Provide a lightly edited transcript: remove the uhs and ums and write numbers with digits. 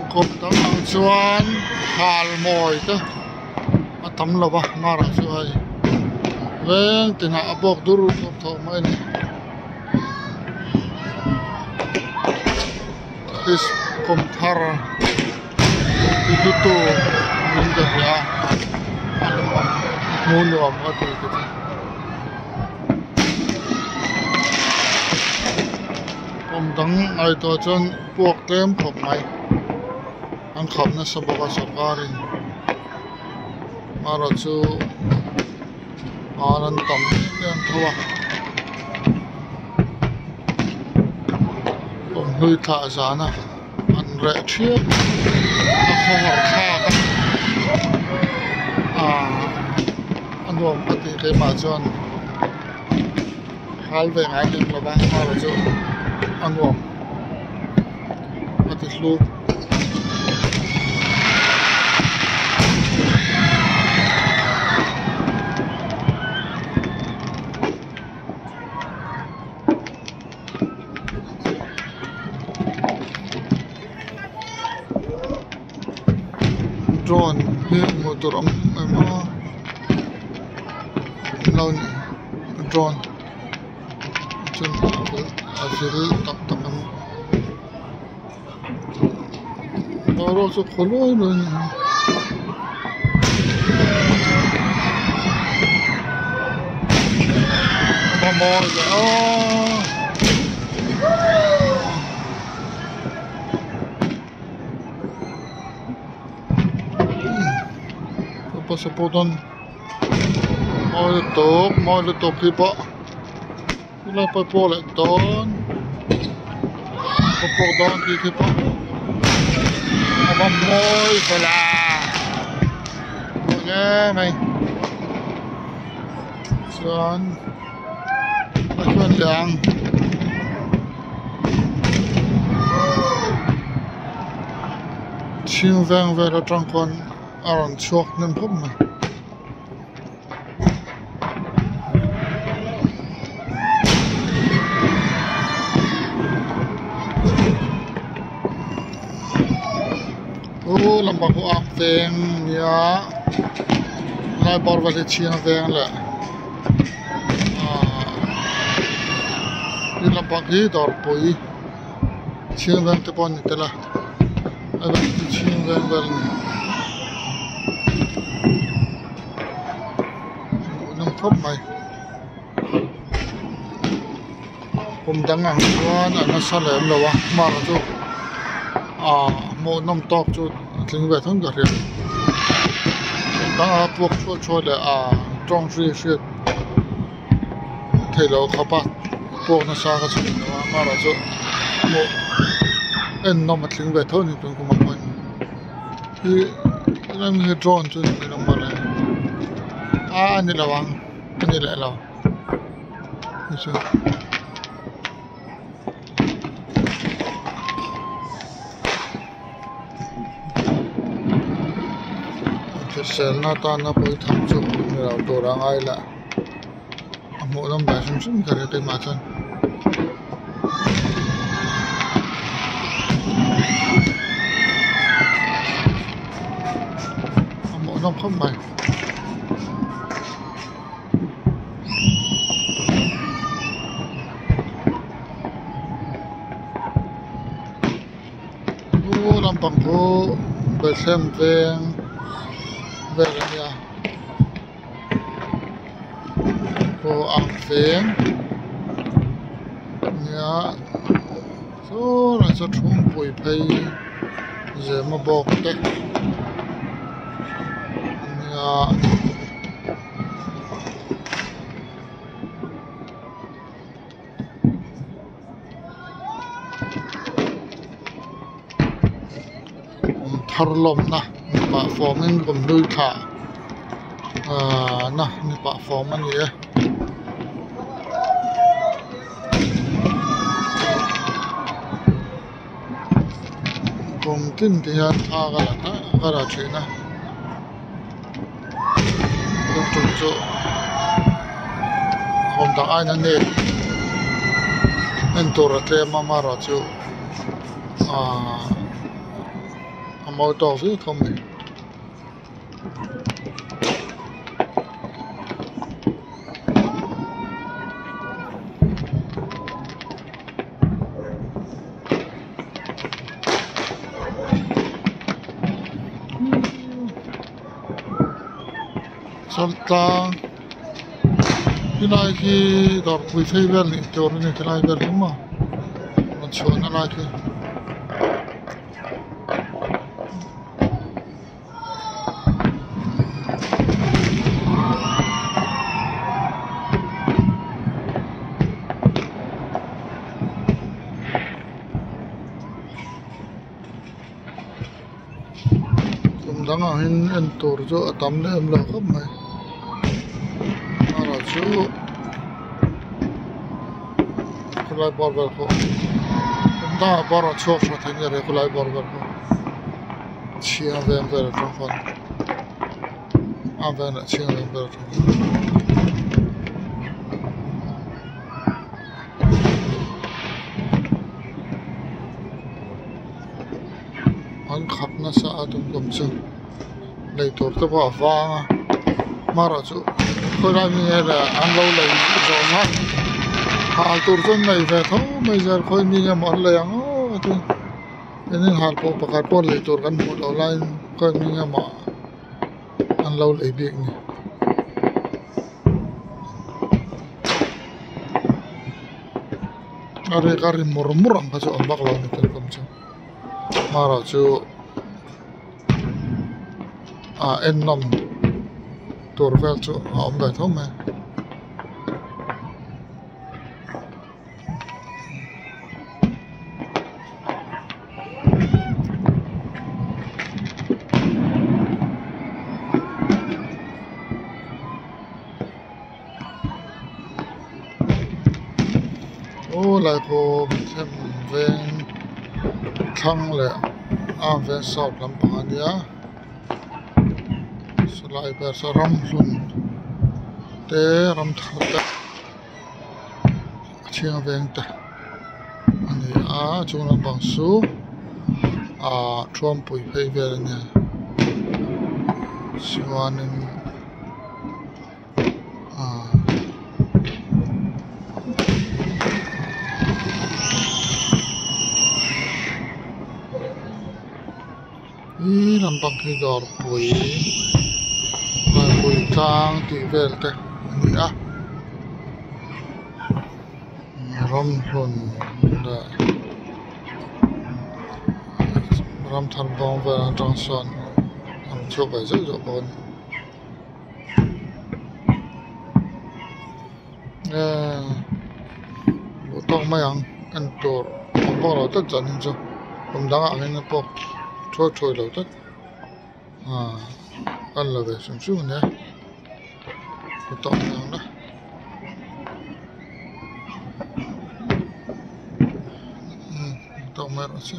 Kawt dang ang chuan hal mawi te a tam lo va marah chu hei veng tinah a bawk dur dur tawh mai a ni Chris kum thar ti hlu tu min ka hria a hmuh nuam ka ti te chu. Kum dang ngaihtuah chuan puak tlem khawp mai an khap nasa bawk a sorkarin erawh chu an tam em em tho a kum hlui thlah zana an reh thiap a khawhar thlak a ahh a nuam ka tih keimah chuan. Hal ve ngai lem lo va hmar chu a nuam a ti hlu. Drone hi hmuh tur a awm em a lo ni. Drone chuan a vil tak tak ang boruak chu khaw luai luai a ni ang a mawi ve aw. Mawi lutuk mawi lutuk hi pawh helai pawh pawh leh dawn a pawh dawn tih khi pawh a va mawi ve la mawi hle mai chuan a chuan leh ang. Chhing veng vel atang khawn a rawn chhuak hnem khawp mai. Aw lampang pawh a veng nia lai bawr vel hi chhing veng leh ahh ti lampang hi dawrpui chhing veng te pawh a ni tel a a dang chu chhing veng vel a ni. Hmuhnawm khawp mai kum dang ang chuan a nasa lem lo a hmar chu ah hmuhnawm tawk chu a tling ve thung ka hria kum dang anga puak chhuah chhuah leh ah tawng hri hriat theih loh khawp a puak nasa ka chhun lo a hmar chu hmuh en nawm a tling ve tho a ni tun kum ah pawhin. Ih ram hi drone chu ni lo mawle a a ni lo ang a ni leh lo hei chu hriselna atana pawi tham chu ni lo tur a ngai lah a hmuh nawm ve hrim hrim ka ring keimah chuan. A hmuh nawm khawp mai. Chu lampang chu Bethlehem veng vel a nia. Aw ang veng nia saw lai saw chhungpui phei zema bawk te nia. Thar lawmna mipa fawmin kum hlui thlah ahh na mipa fawm a ni e. Kum tin te hian thla ka la ka la thin a tun tum chu hawm dang aiin a nep en tur a tlem a amaherawhchu ahh. mawi tawk viau tho mai. Chaltlang helai hi dawrpui phei vel nih tur a ni tilai vel hi maw rawn chhuahna lai khi. Kum dangah hian en tur chu a tam lem lo khawp mai amaherawh chu khawlai bawr vel pawh kum dangah pawh a rawn chhuak tha thei nia khawlai bawr vel pawh chhiang veng vel atang khawn a vel leh chhiang veng vel atang khawn. An khap nasa a tum kum chu lei tur te pawh a vang a hmarah chu khawilai mi nge le an lo lei zawh zat hal tur chu an nei ve tho mai zel khawi mi nge maw an lei ang aw a ti engin hal pawh pakhat pawh lei tur kan hmuh loh laiin khawi mi nge maw an lo lei bik ni. A rek a ri mur mur ang kha chu awm vak lo a ni tel kum chu hmarah chu ah ennawm tur vel chu a awm ve tho mai. Aw lai pawh them veng thlang leh a veng south lampang a nia sawlai ber saw ramhlun te ram thar te a chhing veng te a ni a chung lampang chu ah thuampui phei vel a nia chuanin. Ih lampang hi dawrpui dawrpui tlang tih vel te a ni a ramhlun leh ramthar bawng vel atang sawn a rawn chhuak ve zeuh zeuh bawk a ni. Duh tawk mai ang en tur awm vak lo tlat chuan in chu kum dangah ang in pawh thawi thawi lo tlat ah a la ve hrim hrim a nia duh tawk mai ang le umm duh tawk mai rawh se.